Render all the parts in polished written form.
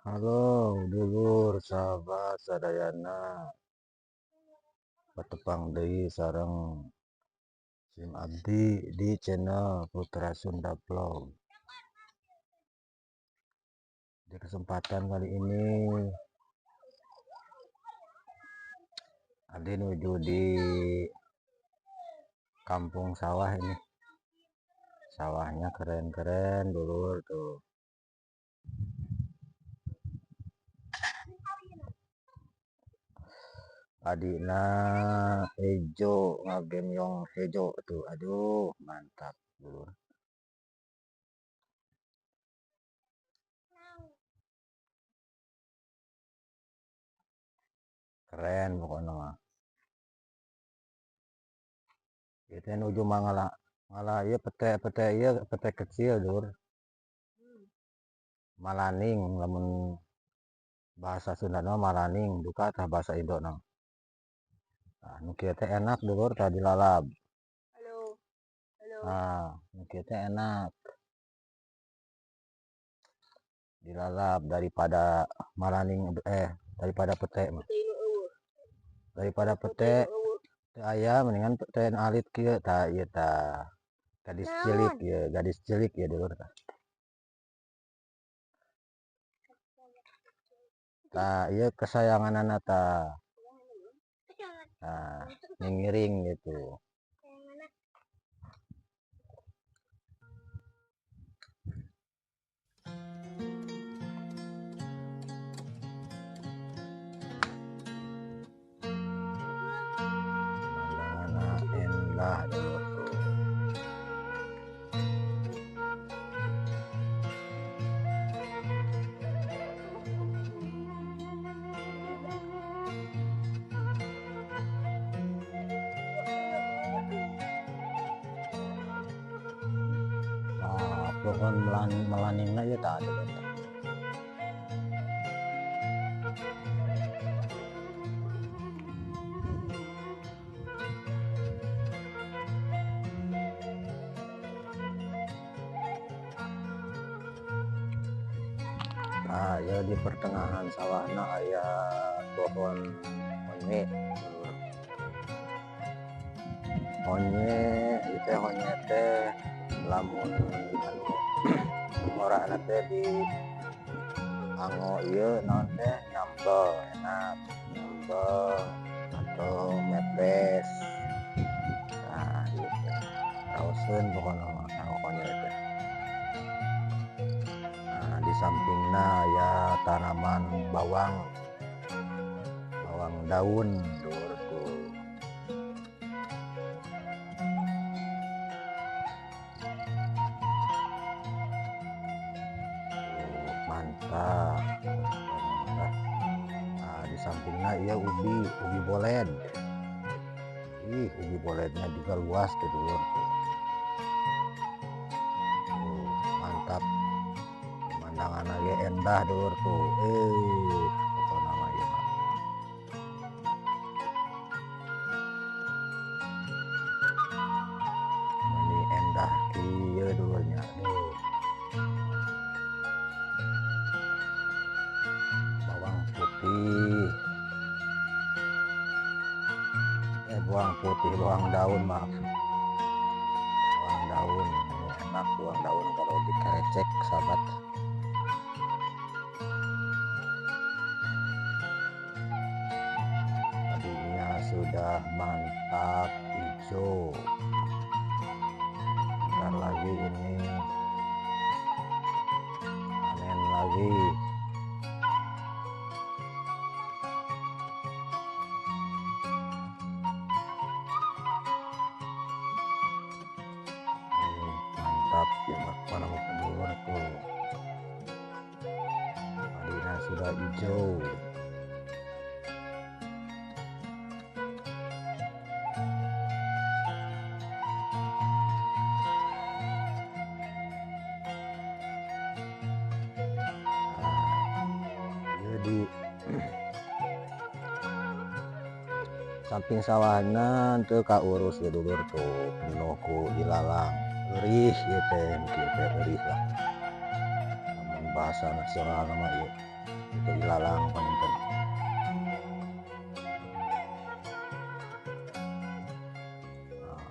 Halo dulur sahabat sadayana, patepang deui sareng sim abdi di channel Putra Sunda Vlog. Di kesempatan kali ini abdi nuju di kampung sawah ini. Sawahnya keren-keren dulur tuh. Adina hejo ngagemyong hejo tuh, aduh mantap dulur. Keren pokoknya mah. Itu nuju mangala ngala ieu pete-pete ieu pete kecil dulur. Malaning lamun bahasa Sunda mah malaning, duka tah bahasa Indo na. Nah, nu kieu teh enak dulur tah dilalab. Halo. Halo. Nah, nu kieu teh enak. Dilalab daripada malaning daripada pete mah. Daripada pete teu aya mendingan pete nu alit kieu tah ieu tah. Gadis cilik ieu, gadis cilik ieu dulur tah. Tah ieu kesayanganana tah. Nah, ngingiring gitu. Pemandangan endah dulur tuh. Nah, pohon melaningna ieu tah ada. Nah, ya di pertengahan sawahna aya pohon honye. Honye itu honye teh lamun anu ngorana teh di anggo ieu naon teh nyambel enak, nyambel atau mepes. Nah, ieu teh raoseun pokona mah anggo honye teh. Nah, di sampingna aya tanaman bawang, bawang daun dulur tuh. Tuh, mantap. Nah, di sampingna ieu ubi, ubi boled. Ih, ubi bolednya juga luas tuh dulur tuh. Tuh, mantap. Pemandangan lagi endah dulur tuh. Pokokna mah ieu mah. Ini endah kieu dulurnya. Aduh. Bawang putih. Bawang putih, bawang daun, maaf. Bawang daun, ini enak bawang daun kalau dikerecek, sahabat. Padinya sudah mantap hijau. Bentar lagi ini panen lagi. Mantap ya, mana mau dulur tuh. Padinya sudah hijau. Jadi samping sawahna teu kaurus ya dulur tuh, penuh ku ilalang. Eurih ieu teh, kieu teh eurih lah. Lamun bahasa nasional mah ieu. Itu ilalang panginten. Nah,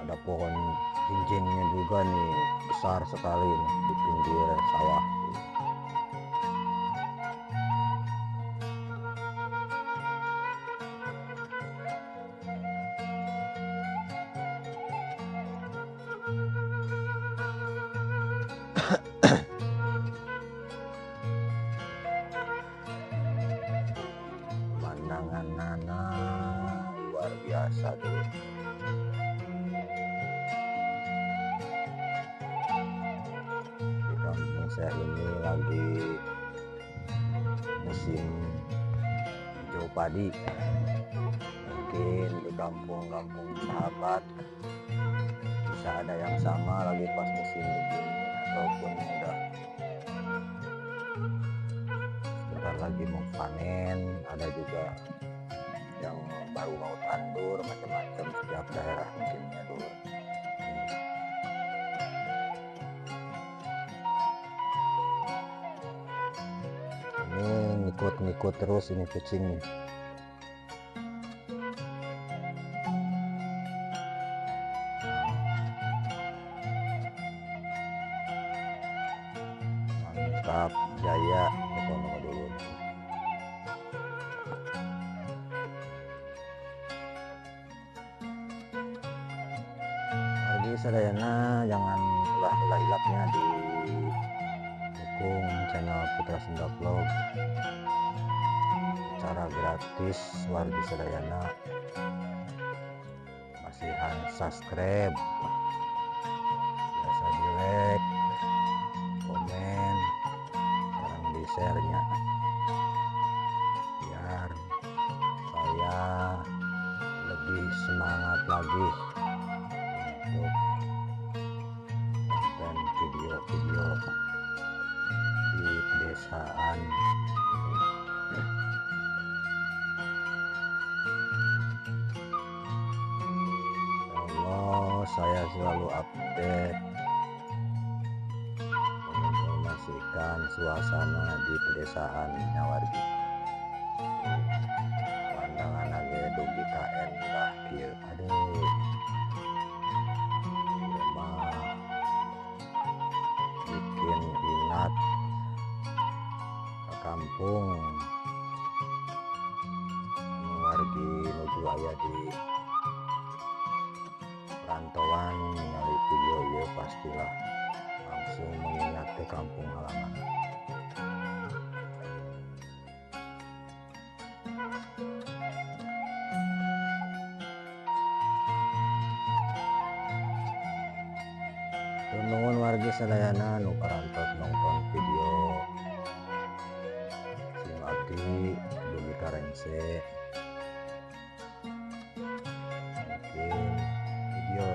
ada pohon cincinnya juga nih, besar sekali nih di pinggir sawah. Pemandangan nana luar biasa tuh. Di kampung saya ini lagi musim hijau padi. Mungkin di kampung-kampung sahabat bisa ada yang sama lagi pas musim begini, ataupun udah sebentar lagi mau panen, ada juga yang baru mau tandur, macam-macam setiap daerah mungkinnya dulu. Ini ngikut-ngikut terus ini kucing nih. Mantap jaya pokoknya dulu. Wargi sadayana jangan ulah-ulah hilapnya di dukung channel Putra Sunda Vlog secara gratis. Wargi sadayana masihan subscribe, biasa di like, komen, sekarang di share nya, biar saya lebih semangat lagi untuk konten video-video di pedesaan ini. Allah, saya selalu update menginformasikan suasana di pedesaan wargi. Pemandangan lagi dugi ka endah kieu. Aduh, mah bikin ingat ke kampung. Wargi nuju aya di perantauan ningali video ieu pastilah langsung mengingat ke kampung halaman. Nuhun wargi sadayana nu parantos nonton video sim abdi dugi ka rengse. Mungkin video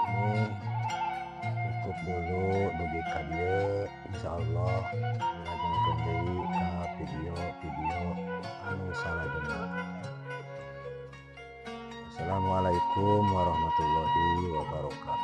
ini cukup dulu dugi ka dieu, insyaallah dilajengkeun deui ka video-video anu salajengna. Assalamualaikum warahmatullahi wabarakatuh.